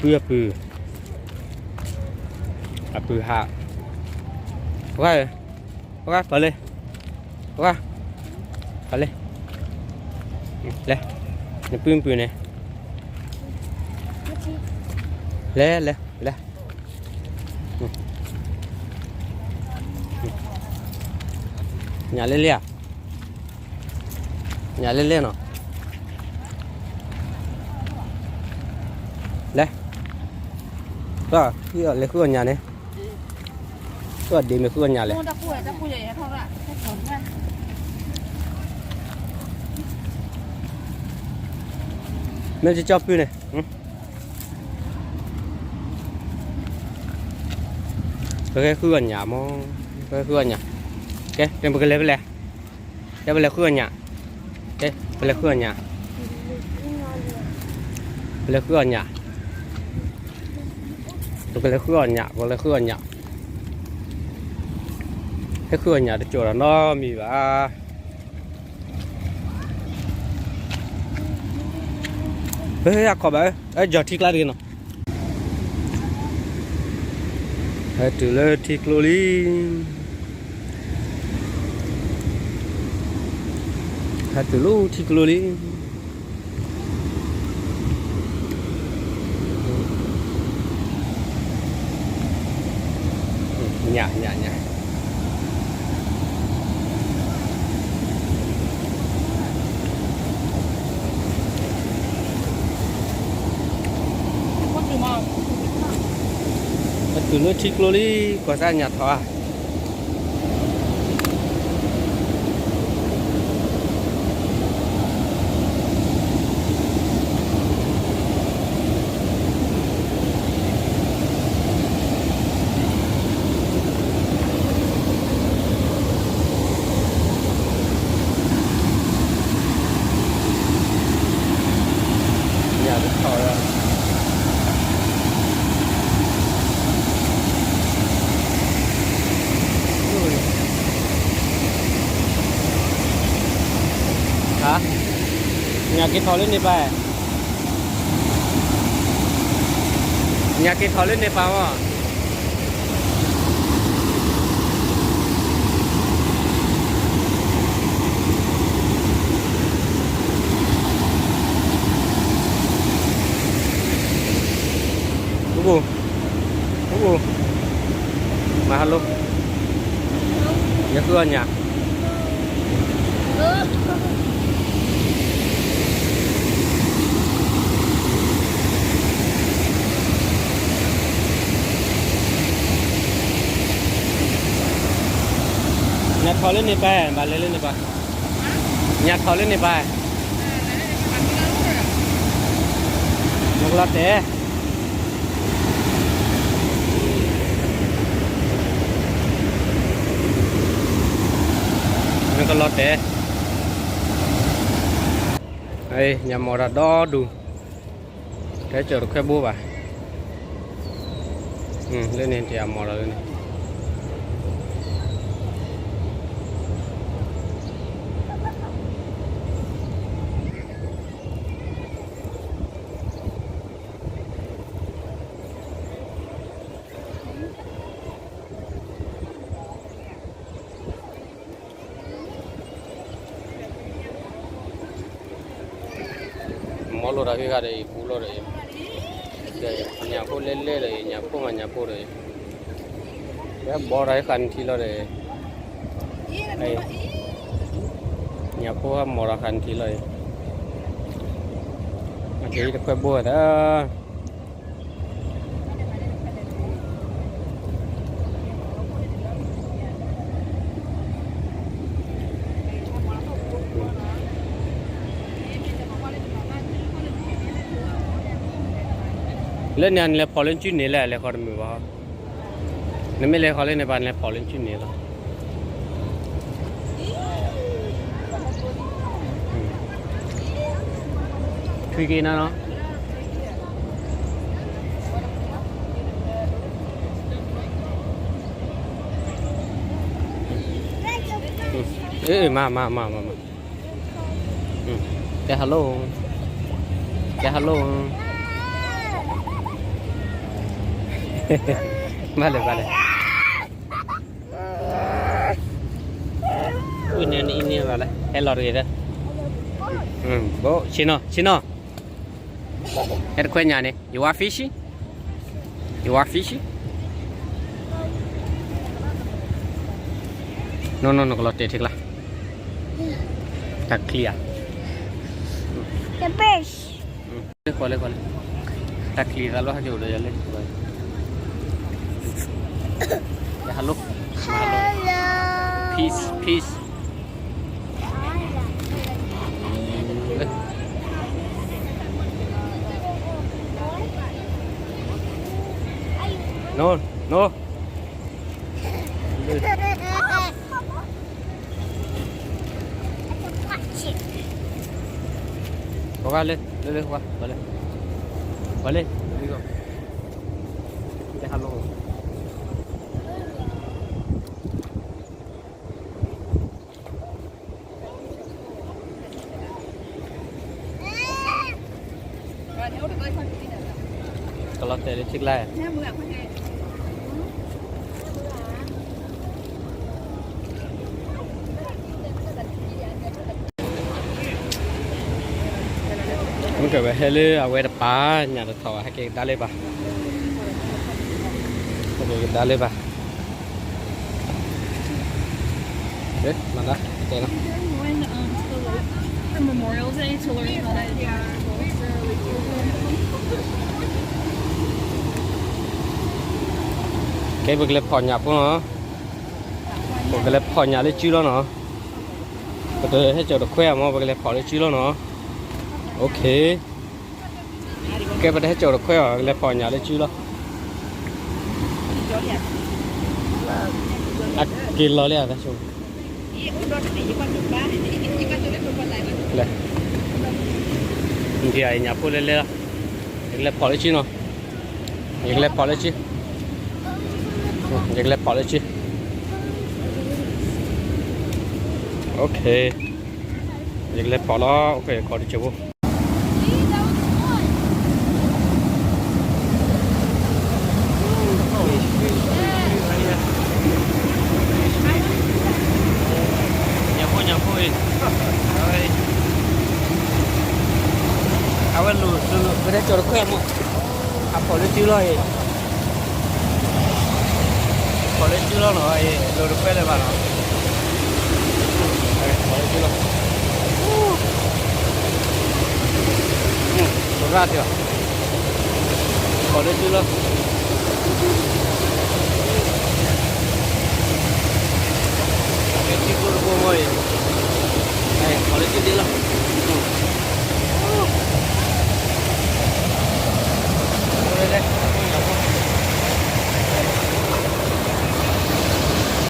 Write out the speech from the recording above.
ပုၢ်အပုၢ်, အပုၢ်ဟး, ဖိခွါဧၢ, ဖိခွါ ဖီလ့, ဖိခွါ, ဖီလ့, လဲၤ, နပုၢ်မပုၢ်န့ၣ်, လဲၤ လဲၤ လဲၤ, ညၣ်လဲၤလဲၤဧါ, ညၣ်လဲၤလဲၤနီၤ, လဲၤ, လဲၤဃုအီၣ်ညၣ်န့ၣ်, ဃုအီၣ်ဒ့မ့ၢ်ဃုအီၣ်ညၣ်လဲၣ်, မ့ၢ်ကၠီပုၢ်န့ၣ်, ပကဲဃုအီၣ်ညၣ်မး, ပကဲဃုအီၣ်ညၣ်, ကဲ ပကလဲၤဖဲလဲၣ်, ကဲ ပလဲၤဃုအီၣ်ညၣ်, ကဲ ပလဲၤဃုအီၣ်ညၣ်, ပလဲၤဃုအီၣ်ညၣ်, ပကလဲၤဃုအီၣ်ညၣ်, ပလဲၤဃုအီၣ်ညၣ်, ဟဲဃုအီၣ်ညၣ်တကၠီၤဒီးနီတမံၤဘၣ်. ဟဲ အခီၣ်ဘၣ်, ဟဲ ယီၤထံကျါတဂ့ၤနီၤ, ဟဲတုၤလၢထံကျိလံ, ဟဲတုၤလၢထံကျိလံ. ညၣ် ညၣ် ညၣ်, ဟဲတုၤလၢထံကျိလံ, ကွၢ်စၢ်ညၣ်ထီၣ်ဧါ. ညၣ်တထီၣ်လီၤ. ဟါ, ညၣ်က့ၤထီၣ်လၢန့ၣ်ပၢ်, ညၣ်က့ၤထီၣ်လၢန့ၣ်ပၢ်မး. အိၣ်, အိၣ်, မၤဟါလိ, ယဃုအီၣ်ညၣ်. ညၣ်ထီၣ်လၢန့ၣ်ပၢ်, ဘၣ်လဲၤလၢန့ၣ်ပၢ်, ညၣ်ထီၣ်လၢန့ၣ်ပၢ်, နကလီၤတဲာ်, နကလီၤတဲာ်, ညၣ်မီၢ်တၢ်ဒီဒူၣ်, တဲကၠီၤတခွဲဘိဘၣ်, လၢန့ၣ်တၢ်မီၢ်လီၤလၢန့ၣ်. မီလိာ်တၢ်ဂ့ၢ်ဂၤဒီးအံၤ ပူလီၤဒီးအံၤ, ညၣ်ဖိလဲလဲဒီးအံၤ, ညၣ်ဖိမၤညၣ်ဖိဒီးအံၤ, ဝဲဘီဒီးဟဲဃာ်နထံလီၤဒီးအံၤ, ညၣ်ဖိဟဲမီၢ်ဒီးဃာ်နထံလီၤအံၤ, အက့ၤတခွဲဘိဝဲသၢ လၢန့ၣ် နလဲၤဖီၣ်လၢနစုန့ၣ်လဲၣ်, လဲၤဃီတမုာ်ဘၣ်, နမ့ၢ်လဲၤဃီလၢန့ၣ်ဘၣ် နလဲၤဖီၣ်လၢနစုန့ၣ်လီၤ. ထွံၣ်က့ၤနၤနီၤ. မၤ မၤ မၤ မၤ တဲ hello, တဲ hello. ဘၣ်လဲၣ်ဘၣ်လဲၣ်, အုၣ်န့ၣ်အံၤန့ၣ်ဘၣ်လဲၣ်, ဟဲလီၤတဂ့ၤဒီး, ဘိ ဆ့ၣ်နီၤ ဆ့ၣ်နီၤ, ဟဲတခွဲညၣ်န့ၣ် you want fishy, you want fishy, no no no ကလီၤတဲာ်ထံကျါ, တၢ်ချံဧါ, the fish, လၢကွၢ်လၢကွၢ်လၢ, တၢ်ချံသးလီဟဲကအိၣ်ဒီးယၤလၢ hello, hello, peace, peace, no no, ပှၤလၢလၢလၢ ပှၤလၢ, ပှၤလၢ, လၢ hello ကလီၤတဲာ်လၢထံကျါ, မ့ၢ်ကဝဲဟဲလၢအဝဲတပၤ ညၣ်တထီၣ်ဘၣ် ဟဲက့ၤကဒါလၢဘၣ်, ဟဲက့ၤကဒါလၢဘၣ်, မၤဒၣ်တဲနီၤ ကဲ ပကလဲၤဖီၣ်ညၣ်ဖိနီၤ, ပကလဲၤဖီၣ်ညၣ်လၢစုလီၤနီၤ, ပတဟဲစိာ်တခွဲအမ့ၢ် ပကလဲၤဖီၣ်လၢစုလီၤနီၤ, okay, ကဲ ပတဟဲစိာ်တခွဲအီၤ ပကလဲၤဖီၣ်ညၣ်လၢစုလီၤ, အက့ၤလီၤလၢအသးဆိ လဲၣ်, ယညၣ်ဖိလဲၤလဲၤလီၤ, ယကလဲၤဖီၣ်လၢစုနီၤ, ယကလဲၤဖီၣ်လၢစု, ယကလဲၤဖီၣ်လၢစု, okay, ယကလဲၤဖီၣ်လီၤ, okay, ခီၣ်တစဲးဖိ ညၣ်ဖိ ညၣ်ဖိအံၤ, အဝဲလိၣ် ပတဟဲစိာ်တခွဲအမ့ၢ်, အဖီၣ်လၢစုလီၤအံၤ, ဖီၣ်လၢစုလီၤနီၤ, လိၣ်တခွဲလၢၤဘၣ်နီၤ, ဖီၣ်လၢစုလီၤ, လိၣ်ရၣ်တ့ၢ်ဘၣ်, ဖီၣ်လၢစုလီၤ, ကဲ ထံကျိတဘိမ့ၢ်အံၤ, ဖီၣ်လၢစုဒ့လီၤ.